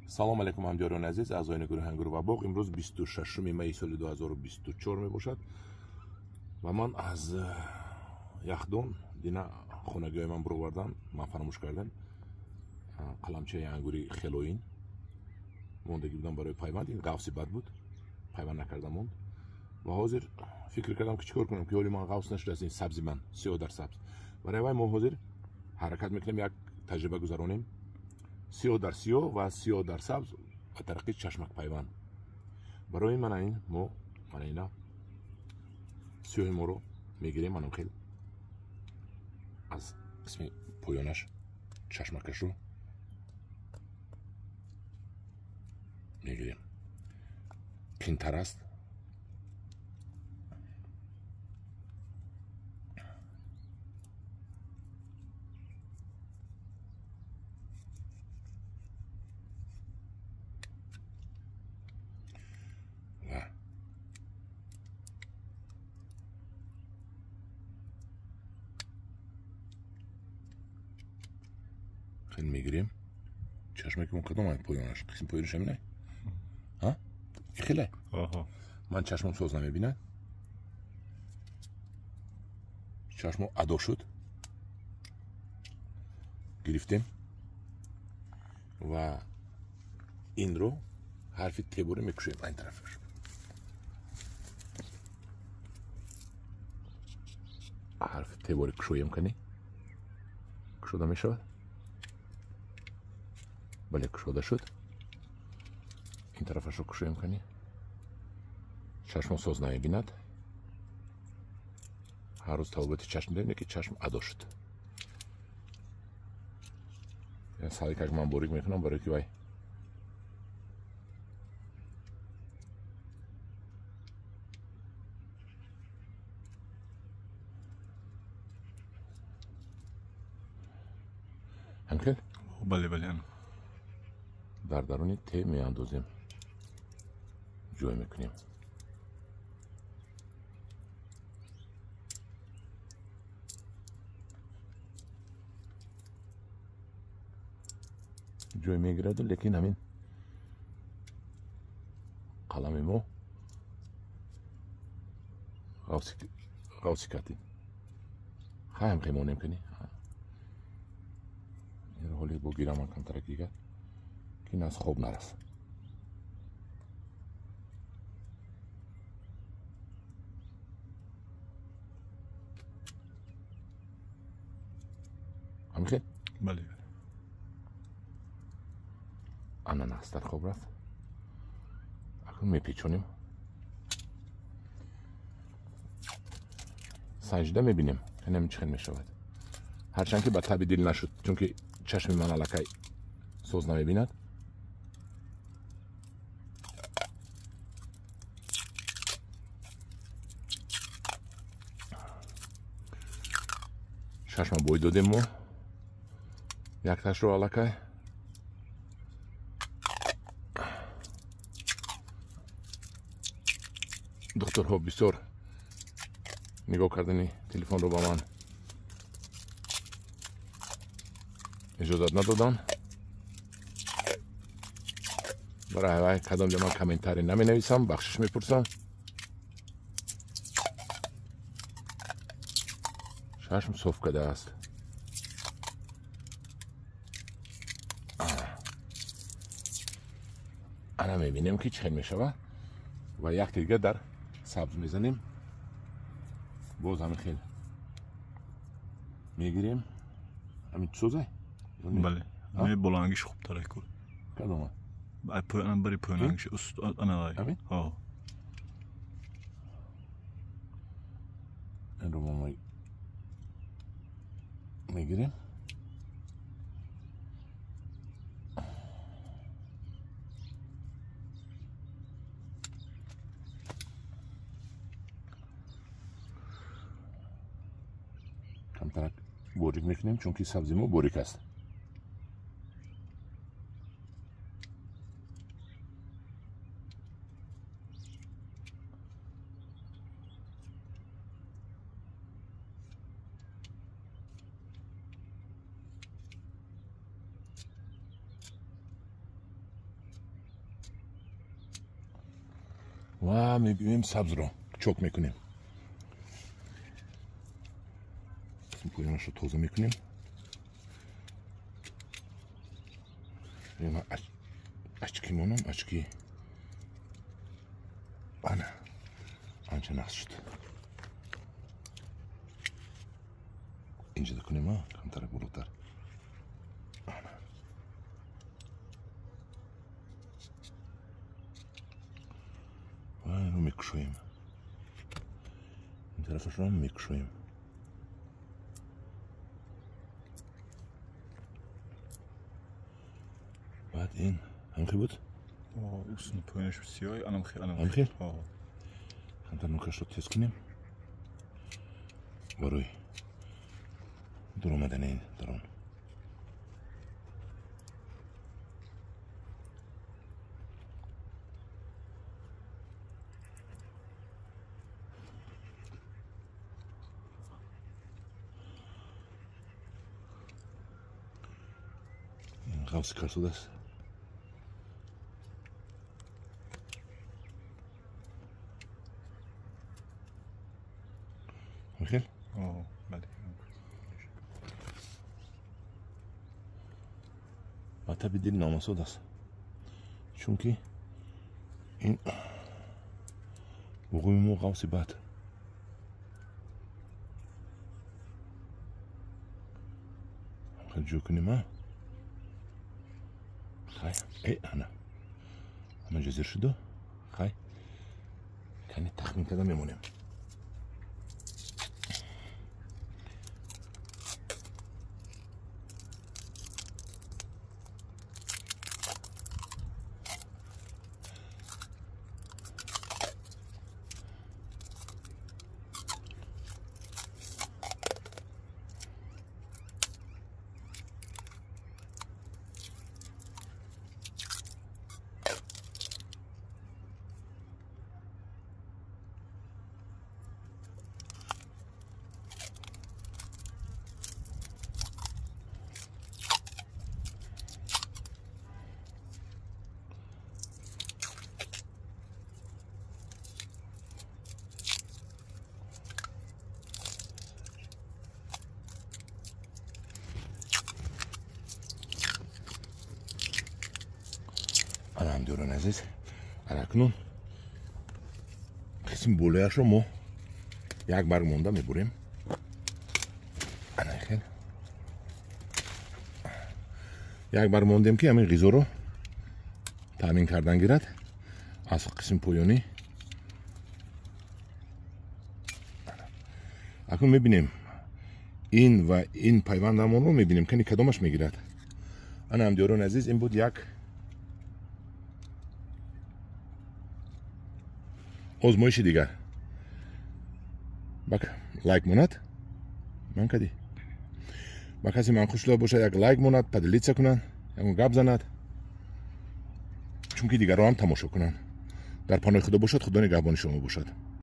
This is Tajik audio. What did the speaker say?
Салом алейкум ҳамдиёрони азиз, аъзоёни гурӯҳи Ангур ва боғ. Имрӯз 26 майи соли 2024 мебошад ва ман аз яхдон дина хонагиҳои ман буровардан, ман фаромӯш кардам қаламчаи ангури хелоин мондагӣ будам барои пайванд. Ин ғафси бад буд, пайванд накарда монд ва ҳозир фикр кардам ки чӣ кор кунам, ки ҳоли ман ғафс нашудааст. Ин сабзи ман сиёҳ дар сабз. Барои вай мо ҳозир ҳаракат мекунем, як таҷриба гузаронем: сиёҳ дар сиёҳ ва сиёҳ дар сабз ба тариқи чашмак пайванд. Барои мана ин мо мана ина сиёҳи моро мегирем, манам хел аз қисми поёнаш чашмакашро мегирем. Қинтар аст. Мегирем чашмаки мо кадом поёнаш, қисми поёнаш ҳамина хеле ман чашмам соз намебинад, чашмо адо шуд. Гирифтем ва инро ҳарфи тебуре мекушем айн тарафаш. Ҳарфи тебуре кушоем, кани кушода мешавад. Бале, кушода шуд. Ин тарафашро кушоем, кани чашмо соз намебинад. Ҳар рӯз тавбати чашм дорем, ки чашм адо шуд. Саликак ман борик мекунам, барои ки вай ҳамхел. Бале, бале. Дар даруни те меандозем, ҷой мекунем. Ҷой мегираду, лекин ҳамин қалами мо ғавси кардем. Хаям хемонем кани ҳоли бо гираман камтарак дигар, ки ин аз хоб нарафт. Ҳамихел? Бале. Ана нағз дар хоб рафт. Акнун мепечонем, санҷида мебинем, инам чӣ хел мешавад. Ҳарчанд ки ба таби дил нашуд, чунки чашми ман аллакай соз намебинад. Чашма бой додем мо якташро аллакай. Духтурҳо бисёр нигоҳ кардани телефонро ба ман иҷозат надоданд. Барои вай кадом ҷо ман комментарий наменависам, бахшиш мепурсам. Чашм соф кардааст. Ана мебинем ки чӣ хел мешавад ва якте дига дар сабз мезанем. Боз ҳамин хел мегирем. Ҳамин созай? Бале, ҳамин болоангиш хубтар кун. Кадома? Бари поёнангиш ана. Ҳамин? Ҳо. Инро мо мегирем. Камтарак борик мекунем, чунки сабзи мо борик аст. Ва мебинем сабзро чок мекунем. Қисми поёнашро тоза мекунем. Очки монам, очки. Ана анча нақс шуд. Инҷода кунем, камтарак болотар. Ана. Ва инро мекушоем. Ин тарафашро ҳам мекушоем. Баъд ин ҳамхел буд? Усни поёнаш сиёҳ, анамхел, анамхел. Камтар нукашро тез кунем барои дур омадани ин дарун. Ин ғафси карсуд аст. Михел? Бале. Ва таби дил номасуд аст, чунки ин буғуми мо ғафси бад. Хел ҷӯ кунем, а? Хай, ана. Ана ҷо зир шуду. Хай. Кани тахмин карда мемонем. Ана ҳамдиёрони азиз, ана акнун қисми болояшро мо як барг монда мебурем. Ана хел як барг мондем, ки ҳамин ғизоро таъмин кардан гирад аз қисми поёнӣ. Акнун мебинем ин ва ин пайвандамонро мебинем, кани кадомаш мегирад. Ана ҳамдиёрони азиз, ин буд як озмоиши дигар. Бак лайк монад, ман кадӣ. Ба касе ман хуш бошад, як лайк монад, поделиться кунанд, ягон гап занад, чунки дигарро ҳам тамошо кунанд. Дар паноҳи Худо бошад, Худо нигаҳбони шумо бошад.